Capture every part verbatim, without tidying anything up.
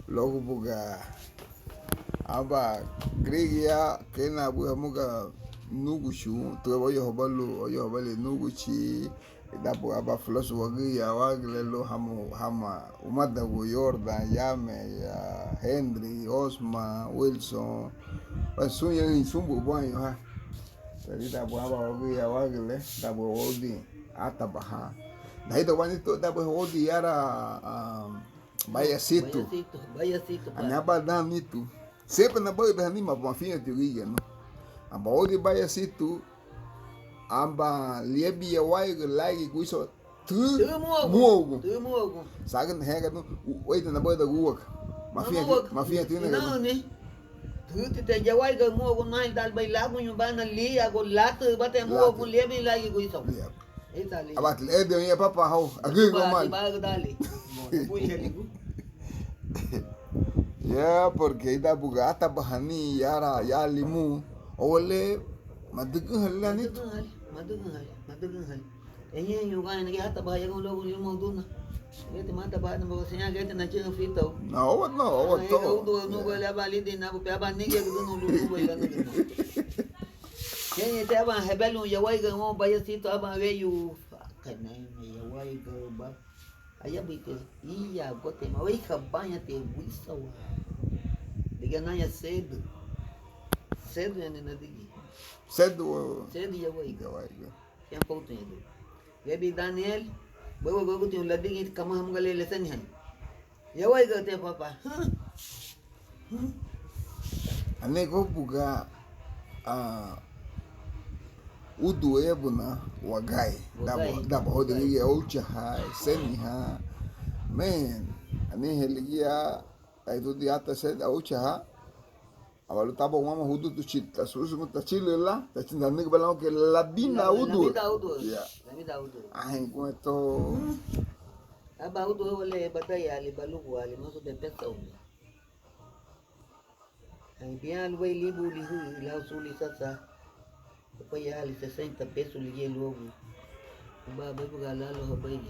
luagu buga aban gürigia kei nabu hamuga núguchu, tuéi óyahubali, óyahubali núguchi, lidan buga aban fulasu wagía wagile lun hama, hama umadagu Yordan, Yameya, Hendri, Osma, Wilson, sun ñein sun bubañu ha. Lidan buga aban wagía wagile, lidan buga woudin átabaha. Nahida wani to, lidan buga woudin yara, ah, Bayasitu. Bayasitu, Bayasitu, ani pa. Aban dan nitu. Siempre nabahüdahani, ma, mafiñeti gürigia nun. Aba woudin Bayasitu, aba liabin yawaiga lagi guiso tü, tü múagun, múagun. Tü múagun. Sagü nehega nun, u-, weita nabahüdagu úaga. Mafiñeti, mafiñeti, inarüni. Tütü te yawaiga múagun nahüdalbei laguñu bana liagu latü bate múagun liabin lagi guiso. Liagu. Ítali. Aba ti le de oña papa hau, agügü mali. Ya, porque ida buga átabahani yara, ya limu. Owale, madügühali lani. Madügühali, madügühali, madügühali. Eñeñu gaña nagi átabaha yagun luagu limu duna. Geti matabaha na boga seña geti na chinu fitau. Na, owa, no, owa to. Ega udu nugu ele aba lidi na bu pe aba nigi egu dunu lu nugu ele nigi na. Keni te aban hebelu yawaiga mo Bayasitu aban weyu. Kanaime yawaiga ba. Ayabuite iya gote ma wei habaña te wisawa. Diga naya sedu. Sedu yani na digi. Sedu. Sedu yawaiga. Yawaiga. Yan poutu yadu. Lebi Daniel. Bebo goguti un ladigi kama hamuga le leseni hani. Yawaiga te papa. Anegóbuga, ah, údurabu na wagai. Wagai. Daba, daba hodi ligía óuchaha, eseniha. Men, anihein ligía, ai dudi ata seni óuchaha. Aba lun taba wama hudutu chi, tasusu tachilü la, tachilü nanügüba lan ke labina údura. Labina údura. Ya. Labina údura. Ahin gueto. Aba údura wale batayali baluguali, masu de pesaumi. Ai, bián lubéi libu lihü, lau suli sasa. Lubéi ali sesenta pesu ligía luagu. Ba, beibuga lalo habéi.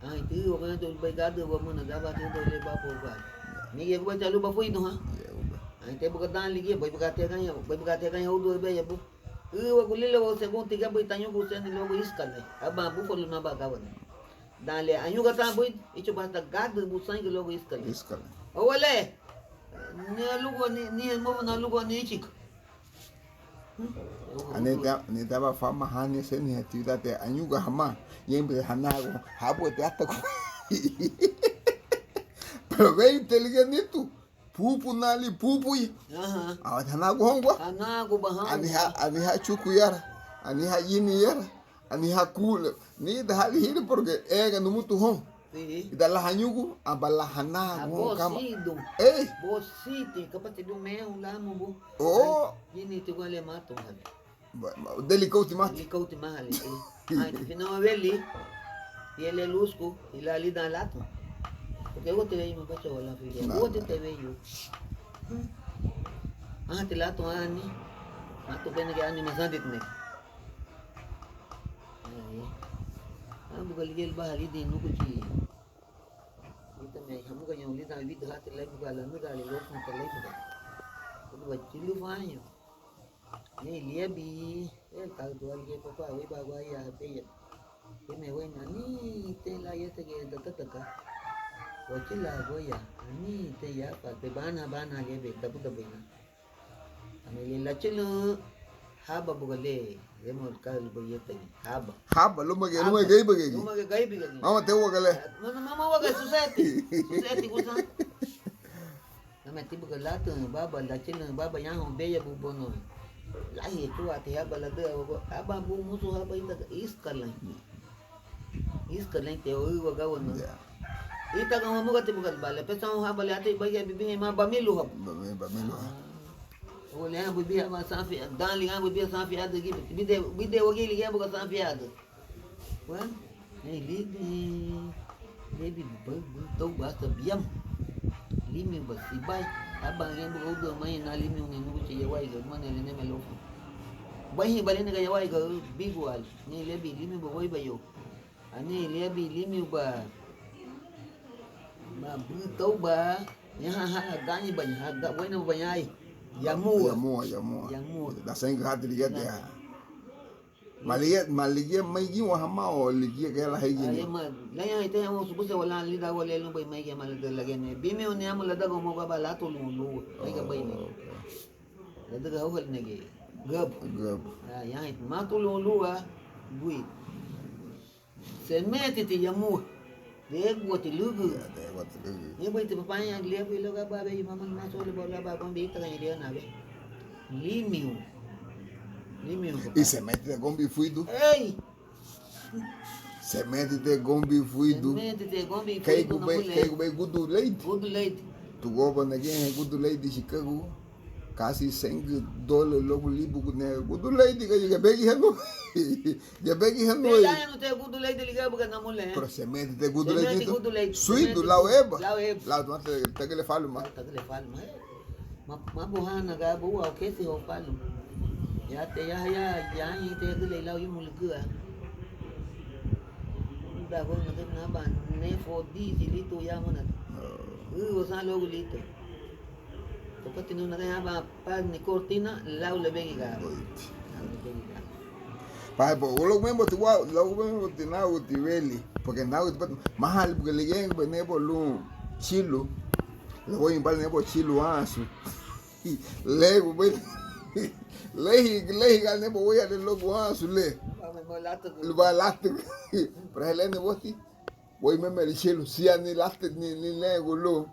Ai, ti wagantu lubéi gadu wamuna, daba ti do le babu ba. Migi guba chalu ba fuidu ha. Ai, te buga dan ligía, beibuga te gaña, beibuga te gaña udu be yabu. Ü wagu lila wa según ti gabu itañu bu seni luagu iskale. Aba búfalu naba gabana. Dan le añuga tan buidu, ichu basta gadu bu sangi luagu iskale. Iskale. Owale. Ni alugu ni, ni mofu na alugu ni ichiku. Ani ta, ni taba fama hani seni actividad te añuga hama. Yembe hanagu, habu te ataku. Pero ve inteligente tu. Pupu nali, pupu yi. Aha. Awa hanagu hongua. Hanagu ba hongua. Ani ha, ani ha chuku yara. Ani ha yini yara. Ani ha kula. Ni da hali hili porque ega numutu hon. Sí. Ida la hañugu, aba la hanagu hon kama. Bosidu. Ei. Bositi, kapati du mehu lamu bu. Oh. Yini ti guale matu hali. Ba, ba, deli kauti mati. Deli kauti mahali, eh. Ai, fina weli, yele lusku, ila lidan latu. Porque uwa te weyu mabacha wala fili. Uwa te te weyu. Aha, ti latu ani. Matu bene ke ani masandit ne. Ai. Abu gali gel ba hali di nuku chi. Ita me hamuga ñau lidan vida hati laibu gala nuga le lofu ta laibu. Uwa chilu faño. Ni liabi, el ka dual ge papa, wi ba gua ya beya. Ke me wen ani te la ya te ge da ta ta ka. Wa ki la gua ya, ani te ya pa, te bana, bana ge be, tabu tabu na. Ame le la chulu, haba bugale, le mo ka lu ba ya te ge, haba. Haba, luma ge, luma ge, ba ge. Luma ge, gai ba ge. Mama te wa gale. Mama, mama wa ga suseti, suseti gusa. Name tibuga latün baba, lachülün baba, yahoun beya bubono. Lahi tuati haba ladüga, haba bu musu haba itaga, iskalain. Iskalain te oiwa gawana. Itaga hamuga tibuga bale, pesan haba le ati baya bibihe ma bamilu haba. Bamilu haba. O le bibihe ma sanfi, dan li haba bibihe sanfi adu gibi. Bide, bide wagi li haba sanfi adu. Wa, ne libi, libi bau, bau, tau basta biam. Limiu ba sibai, aban gembu gaudu amai na limiu ne nugu che yawai ga mane le neme lofu. Bai hi bale ne ga yawai ga bigual, ne libi limiu ba wai ba yo. Ani libi limiu ba Ba bü tauba, ñaha ha gañibaña, ha ga-, wéinamubaña ai. Yamúa. Yamúa, yamúa. Yamúa. Daseingü hati ligíati ha. Ma ligía, ma ligía meigíwa hamá o ligía kei lan héigini. Ai, ma, laña ite hamo subusewa lan lidan ua le lunbei meigía ma ladüga lagene. Bimiu ni amu ladaga moga ba latulun lua. Aiga bei ni. Oh, ok. Ladüga hauhali negi. Gabu. Gabu. Ah, ya, matulun lua. Bui. Semetiti yamúa. Deguati lügü. Ya, deguati lügü. Ñebuiti papaña liabui luagu aban weyu mama ni masoli ba laba gombi itagaña lianabe. Limiu. Limiu. I semetiti gombi fuidu. Ei. Semetiti gombi fuidu. Semetiti gombi fuidu. Kei gubei, kei gubei gudu leidi. Gudu leidi. Tuguba nagiñe gudu leidi Chicago. Kasi seingü dólar luagu libugu ne gudu leidi, ka gebegi hanu. Gebegi hanu. Te laña nu te gudu leidi ligía buga namule. Pero semetiti gudu leidi. Semetiti gudu leidi. Suidu lau eba. Lau eba. Lau tuma te tagüle faluma. Lau tagüle faluma. Ma, mabuhana ga bua o kesi ho faluma. Ya te ya ya ya te gülei lau yumu ligía. Ba go na na ba ne fo di di litu ya mona. Oh. Ü o san luagu litu. Tokoti nuna gaña aban pani cortina lau lebegi ga. Oiti. Lau lebegi ga. Pa, pa, luagu meme boti wa, luagu meme boti náguti weli. Porque náguti bati, mahali porque ligía bene bo lun chilu. Luagu bali ne bo chilu ansu. Legu bali. Lehi, lehi ga ne bo waya le luagu ansu le. Luba latu. Para helene boti. Woi meme lichelu, sia ni lati, ni, ni legu lu.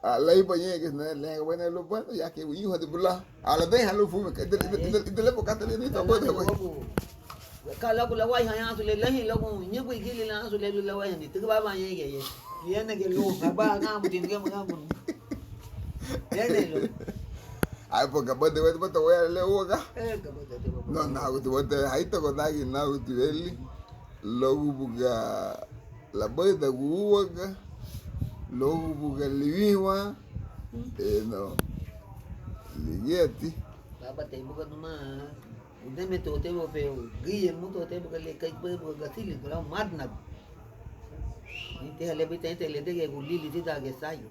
Ah, laiba ñein, ne, legu, bueno, lu, bueno, ya que hijo de bula. Ala deja lu fume, que de, de, de, de, le boca te le ni to, bueno, bueno. Ka lagu lawai ha ansu le, lahi lagu, ñein gui gili la ansu le, lu lawai ha ni, tugu baba ñein ge, ye. Yene ge lu, baba, gamu, tin, gamu, gamu. Yene lu. Ay, porque, bueno, bueno, bueno, te voy a leer, uga. Eh, que bueno, te voy a. No, no, te voy a, ahí te voy a dar, no, te voy a leer. Luagu buga labahüdagun úaga, luagu buga liwinwan, eno, ligíati. Baba, te buga numa, udeme to te bo pe, gíe muto te buga le kai pe buga gasili, buga lau madna. Ni te hale bita, ni te le dege gulili, tida gesayo.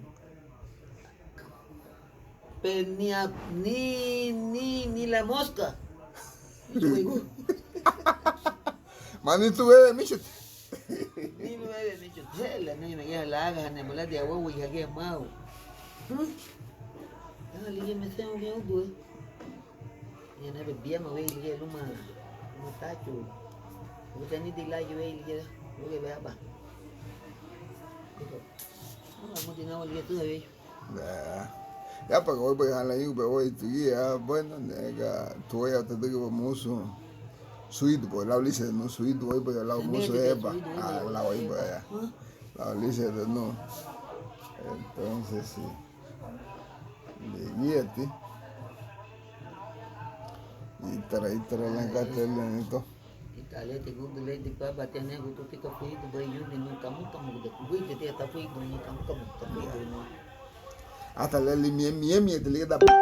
Pe ni a, ni, ni, ni la mosca. Mani tu bebe michuti. Ni tu bebe michuti. Hela ni me ya la haga ne mala de agua y haga mau. Hmm? Ah, ligía me se un bien duro. Ya na bebía ma wei ligía luma. Luma tachu. Uta ni de la yo wei ligía. Uge beba. Dijo. Ah, mo de na ligía tu wei. Ya, ya paga wei bai hala yu be wei tugia, bueno, nega, tuya tadügüba musu suidu, bo lau lise nu suidu, wei bai lau musu eba, ah, lau wei bai ya. Lau lise nu. Entonces, sí. Ligíati. Ítara, ítara, lancate, lenito. Ítara leti gudu leti baba tiene gutu tika fuidu bai yumi nu kamu kamu de kuguite tia ta fuidu nu kamu kamu ta fuidu nu. Ata leli mie mie mie te liga da lagu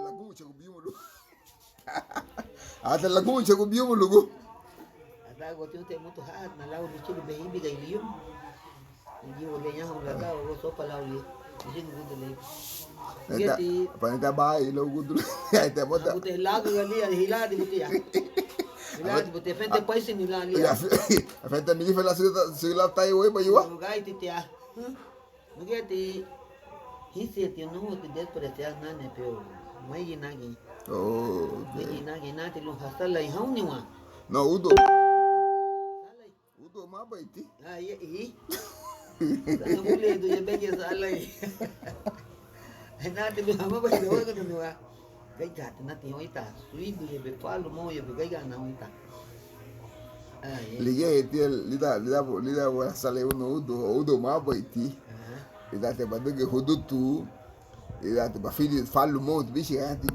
lagu che gubiu lu. Ata lagu che gubiu lugu. Ata go tiu te mutu ha na lau luchilu behibi ga iliu. Igi wole ñaha ulagau, sopa lau li. Igi gudu le. Geti. Panita bai lo gudu le. Ai te bota. Bute lagu gali, hiladi butia. Hiladi bute fente paisi ni la lia. Fente mi fe la sila tai wei ba yua. Gai titia. Geti. Hisi ti no ti despreciar nane pero. Mai nagi. Oh. Mai nagi nati lu hasala i hauniwa. No udo. Udu mabaiti. Ah, ye, i. Sana mule du ye bege salai. Nati lu mabaiti, oga nua. Gai gati nati hoita. Suidu ye be palu mo ye be gai gana hoita. Ah, ye. Ligia ye tia lida lida lida wa sale uno udu udu mabaiti. Aha. Lida te baduge hudutu. Ida ti bafidi falu mouti bichi ati.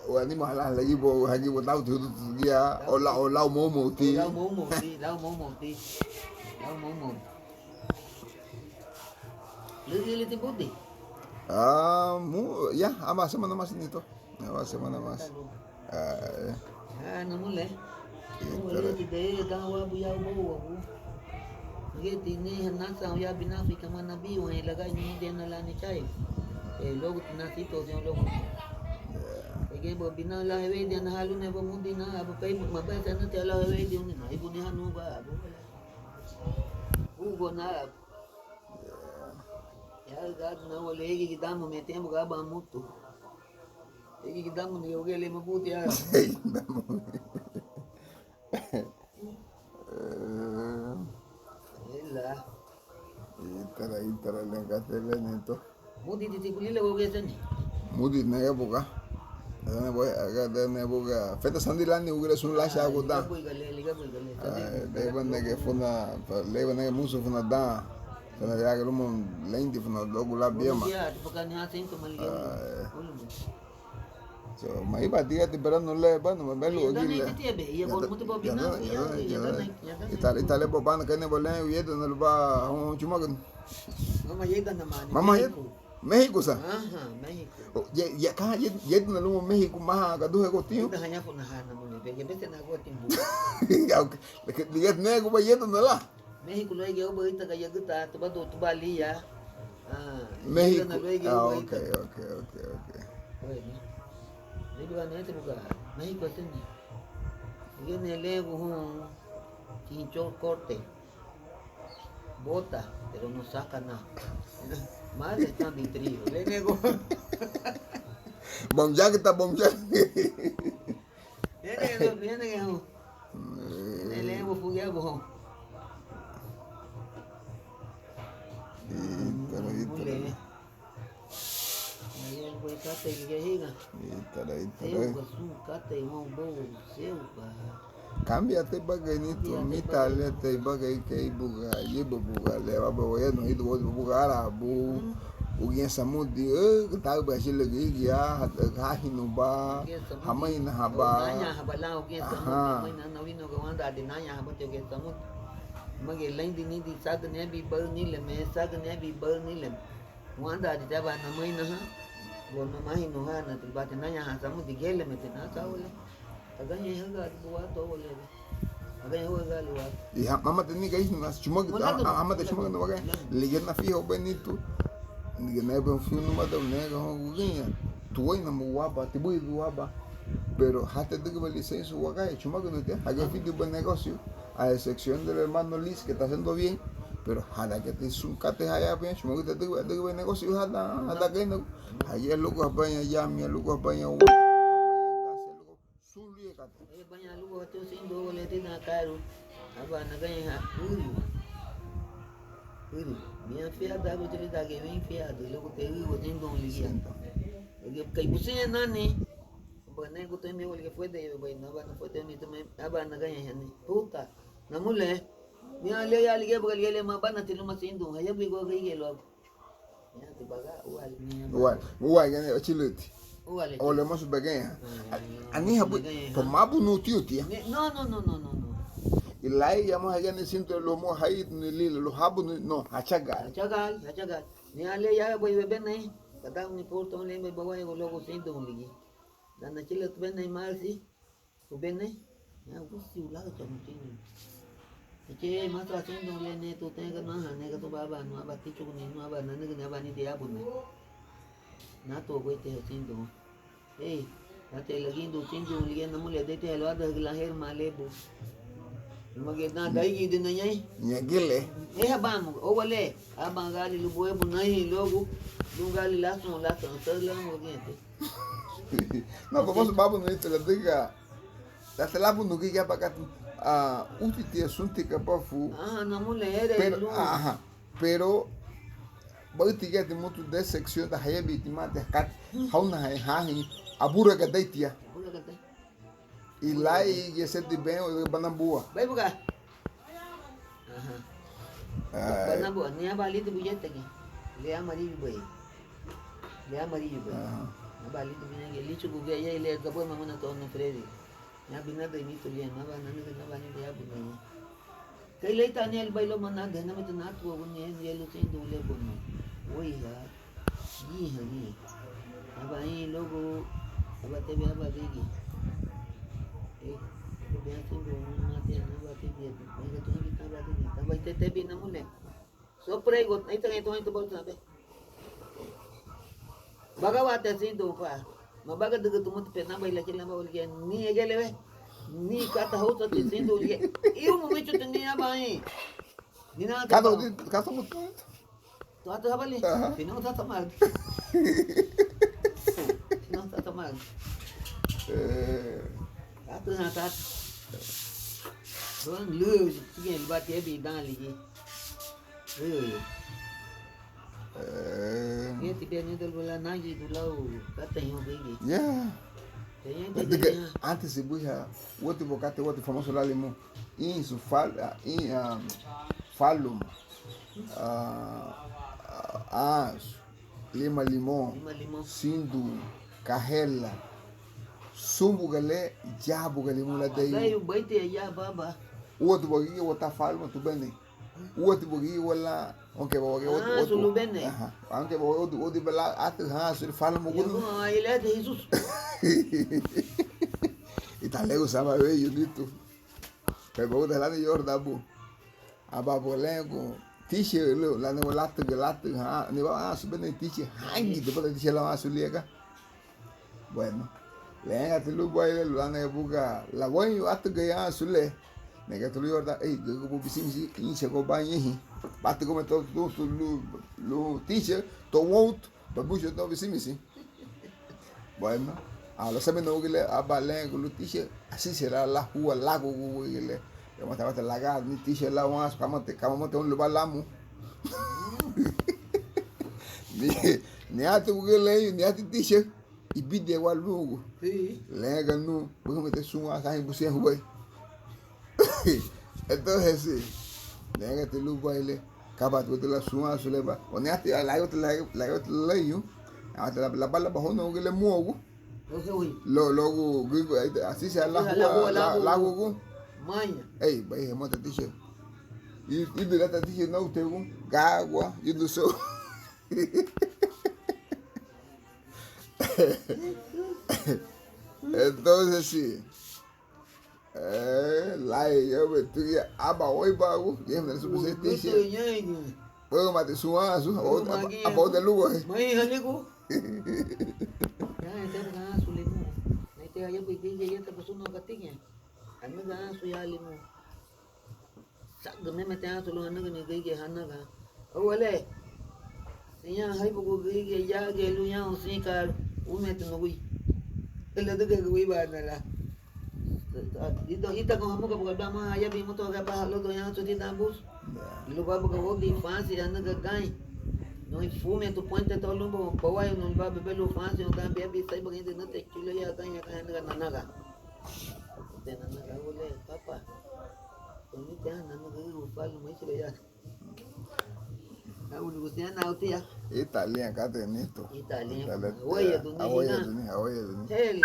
O anima hala hala gibo hagi bo dauti hudutu gia o lau o lau moumouti. Lau moumouti, lau moumouti. Lau moumouti. Lili ti buti. Ah, mu ya ama semana mas nito. Ama semana mas. Ah, ya. Ah, no mule. Mule ti de da wa bu ya bu wa bu. Geti ni nasan ya binafi kama nabiu hen lagani mudiana la ni chai. E luagu tina situación luagu. Ege bo bina la heweidiana ha lune bo mudina abu pei mabesa nati ala heweidiuna ibu ni hanu ba abu. Ugo na abu. Ya gadu na wale egi gidamu me tiempo gaba mutu. Egi gidamu ni ugele mabuti ya. Ítara, ítara, le katei le nito. Muditi ti kulile wogeseni. Muditi nege buga. Dane buga, dane buga. Feta sandi lani ugire sun lacha agu dan. Liga buigale, liga buigale. Deba nege funa, leba nege musu funa dan. Sana ya lumo lendi funa dogu la biema. So, ma iba diga ti beranu le, bueno, ma belu agi le. Ita, ita le bobana kene bolen yedana luba hon chumagan. Mama yedana mani. Mama yed. México sa. Aha, México. Ye, ye ka ye, yedana lumo México maha gaduhe gotiñu. Diga nego ba yedana la. México luéigiñe uba ítara yagüta tuba du tuba liya. México. Ah, ok, ok, ok, ok. Bueno. México así. Viene luego un chinchón corte. Bota, pero no saca nada. Más están de trigo. Le nego. Bom ya que está bom ya. Viene, viene, viene. Ele bufugia buho. Ítara, ítara. Ítara, ítara. Kambia te bagei nitu, mita le te bagei kei buga, yiba buga le, baba wayanu hidu wodi buga arabu. Ugia samudi, eh, tagba shile gigia, hahinu ba, hamaina haba. Aha. Magi lendi nidi sagü nebi bau nileme, sagü nebi bau nileme. Wanda di taba namaina ha, bo namahinu ha, na tibati naña ha samudi geleme te na sawale. Agañe haga di buwa to wale. Agañe haga di buwa. Iha mama teni gaisna chumagü, ama te chumagü na wagai. Ligena fiho benitu. Ligena ben fiho numa da nega ho gugiña. Tuwaina mu waba, tibui du waba. Pero hate degüba lisensu wagai chumagü nute. Haga fidu ba negocio. A excepción del hermano Liz que está haciendo bien, pero hada que te sun kate haya bien chumagü te degüba, degüba negocio hada, hada gaina. Haya lugu habaña yamia, lugu habaña wa. Sun luye kate. Baña lugu hatu sin do le tina karu. Aba na gaña ha uru. Uru. Bien fiada, aba te vida que bien fiada, lugu te uru sin don ligia. Kai busiña nani. Ba nego te mi wali que fue de bai na ba na fue de mi tuma aba na gaña hani. Puta. Namule. Ni ale ya lige ba lige le ma ba na tilu ma sindu. Haya bi go ge luagu. Uwa, uwa gene ochiluti. Ole mosu begeña. Ani habu to mabu nu tiu tia. No, no, no, no, no, no. Ilai ya mo haya ni sindu lo mo hai ni lilo lo habu no hachagal. Hachagal, hachagal. Ni ale ya bai bebe nai. Kada ni porto le bai ba wai go logo sindu ligi. Dana chile tubena imasi, ubena, ya gusi ulaga chamutiñu. Eche masa sindu lene tu tenga no ha nega tu baba no aba tichu ni no aba nanega ni aba ni diabu ni. Na tu gwe te sindu. Ei, ate lagindu sindu ligena mule de te lo ada la herma lebu. Magi na daigi de na ñai. Ñagile. Eha bamu, o wale, aban gali lubuebu nai logu, dun gali lasun lasun sala mo gente. No, vamos, vamos, no, te la diga. Date la bunu giga bagat, ah, uti ti asunti kabafu. Aha, na mule ere. Pero, aha, pero bauti gati mutu de sección da haya biti mate kat, hauna hai hahi, abura gadaitia. Abura gadai. Ilai geseti ben o banabua. Bai buga. Aha. Banabua, ni abaliti buyetagi. Le amarillo bai. Le amarillo bai. Aha. Abaliti buyetagi. Lichu gugia ya ile gabo mamuna to no Freddy. Ya binada imitu le, maba nanada naba ni le abu na. Kei leita ni el bailo manada, na mete na tu ni el yelu sindu le bono. Oiha. Giha ni. Aba i logo, aba tebe aba digi. Eh, Bián sindun, natiña, nabati bieti, nega tuñi bitaba tini, taba ite tebi namule. So prego, ahí está, ahí está, ahí está, bolsa, ve. Bagawate sindun pa. Mabaga dugu tumutu pe naba ila kila ba ulge ni egele ve. Ni kata houta ti sindun ulge. Iu mu michu tini abain. Ni na ta. Kata mutu. Tuatu habali. Aha. Finu tata mag. Finu tata mag. Eh. Tatu na tatu. Don lu, tigen bati ebi dan ligi. Eh. Eh. Ye ti be ni dol bala nagi dulau kata yo begi. Yeah. Antes ibuha, wati bokate, wati famoso lalimu. Insu fal, ah, in, ah, faluma. Ah, ah, ansu, lima limón, lima limón, sindu, kahela, sun buga le, ya buga limu ladei. Ladei, baiti ya baba. Uati buga gigi wata faluma tubeni. Uati buga gigi wala, aunque buga gigi wata, ah, wata, sulu bene. Aha, aunque buga wata, wata bala, atu, ha, sulu faluma gunu. Yaguma, ay, le, ate, Jesus. Ita legu saba we, yunitu. Pero buga lani yorda bu. Aba buga lengu tiche lu, lani wa latu ga latu, ha, ni ba, ah, subene tiche, hangi, de bala tiche la, ah, suliaga. Bueno, lenga ti lu buaile, lu lani buga, la buain yu atu ga ya sule. Nega ti lu yorda, ei, ga bu bisimisi, inse go ba yehi. Batu go me to, to, to lu, lu tiche, to won't, ba bucho to bisimisi. Bueno, ah, lo sabe no gile, aba lengu lu tiche, así será la hua lagu gu gile. Yo mata bata laga ni tiche la wansu, kamate, kamamate un luba lamu. Ni, ni atu gile, ni atu tiche, ibide wa lugu. Sí. Lenga nu, bu mete sun a, sahi bu sen hubai. Entonces, sí, nega ti lu baile, kaba tu la suma su leba. O nea ti la la la la yu. Ata la la bala ba hono gile muogu. Lo lo gu gu así se la la la gu. Maña. Ei, bai he mota tiche. Y y de la tiche no te gu. Gagua, y du so. Entonces sí. Eh, lai, yo me tuya aba oi bagu, yo me su se tiche. Pögama te suasu, aba de lugo. Mai haligu. Ya te ga su limu. Mai te ya pe ya ta persona gatiña. Amiga su ya limu. Sagü meme te ansu lun hanügüni gürigia hanaga. Óuale, siñá haibugu gürigia yagiñe lun yahoun siñá ka umeti nugui. Ladüga gürigia nala. Ita, ita kon hamuga buga dama hayabi mutu ga baha lodo ya ansu di dan bus. Lun babuga wogi fansi hanüga gain. Nui fumia tu puente to lumbo pawayo nun ba bebe lun fansi un dan biabi saiba gindi nute chule ya gain ya gain hanüga nanaga. Te nanaga óuale, papa. Italian katei nitu. Italian. Awayaduni, awayaduni.